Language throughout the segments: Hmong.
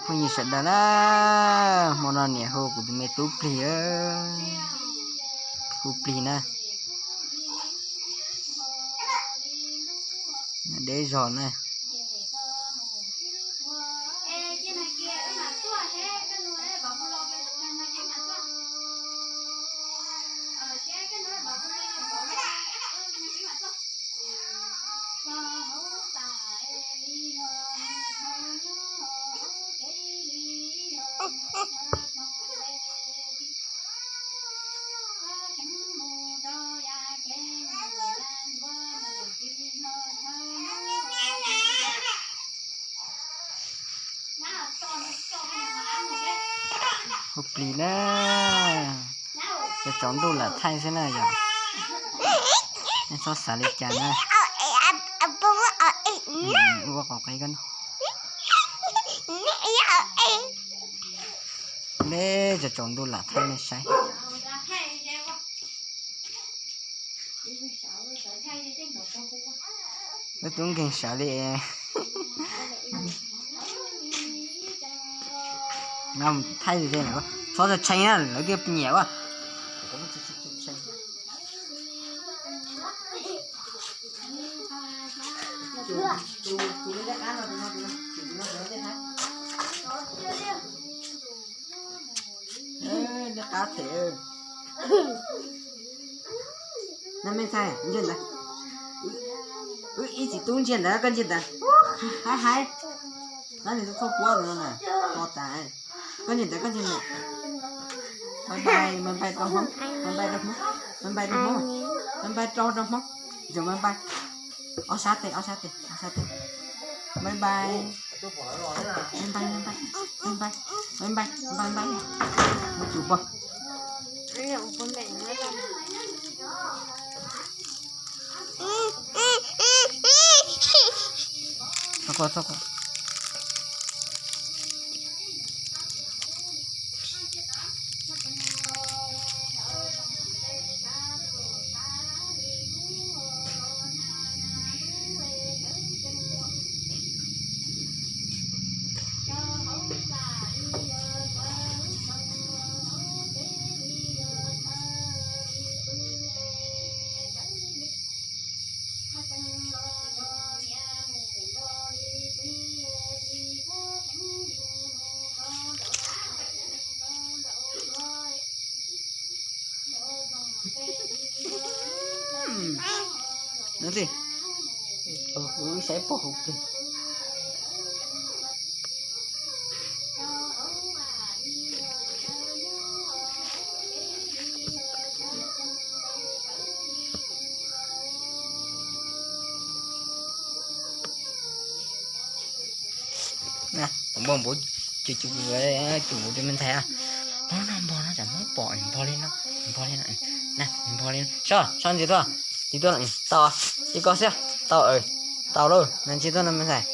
Phooj ywg sawv daws na, hmo no niam hu kuv tus me tub plig, hu plig na, deb zog na. Hu plig na, cov tsaus ntuj lam thaij xwb na yom. Nej txhob xav li cas na. Ua qhov qis ko. Neb cov tsaus ntuj lam thaij nej saib. Lub tub nkeeg sawv li. Thaij txhob tshee na, lawv thiaj nyiam as. Neb qab them. No me ntxhais, ntsia ntawd. Wb ib txiv tub ntsia ntawd, koj ntsia ntawd. Haib haib. Nab nws txhob puab no na, to tas. Koj ntsia ntawd, koj ntsia ntawd. Npais npais, npais npais rau Hmoob, npais npais rau Hmoob, npais npais rau Hmoob, npais npais rau rau Hmoob. Zoo npais npais. Ob sab tes, ob sab tes, ob sab tes. Npais npais. Npais npais, npais npais, npais npais, npais npais. Mus tsum pog. Txhob khuam, txhob khuam. No ti, kuv saib pog kuv plig. Npog npog, cus cus, cus npog rau me ntxhais. Npog no, npog no tsam Hmoob pom, npog li no, npog li no, npog li no. Soj, soj ntsia tuaj, ntsia tuaj, tau, ib ko xwb, tau, tau lauj, ntsia tuaj no me ntxhais,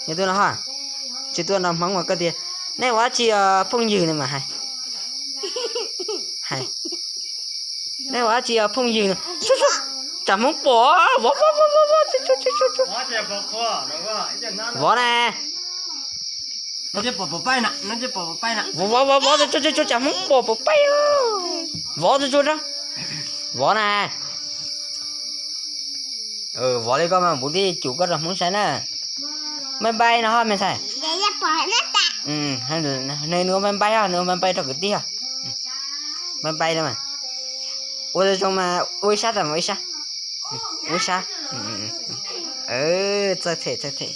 ntsia tuaj no ha, ntsia tuaj no Hmoob mas koj tias, nej ua dab tsi phooj ywg no mas hais, hais, nej ua dab tsi phooj ywg no, tsam Hmoob pom, vov vov vov vov, vov na. Vov vov vov, tsam Hmoob pom pov paib. Vov tsuag tsuag rau. Vov na. Vov li koj mas kuv thiaj cus koj rau Hmoob saib na. Npais npais no ho me ntxhais. Nws ua npais npais ho, nws ua npais npais rau kwv tij ho. Npais npais no mas. Ua zoo mas ua ib sab tas mas ua ib sab. Ua ib sab. Txawj them, txawj them.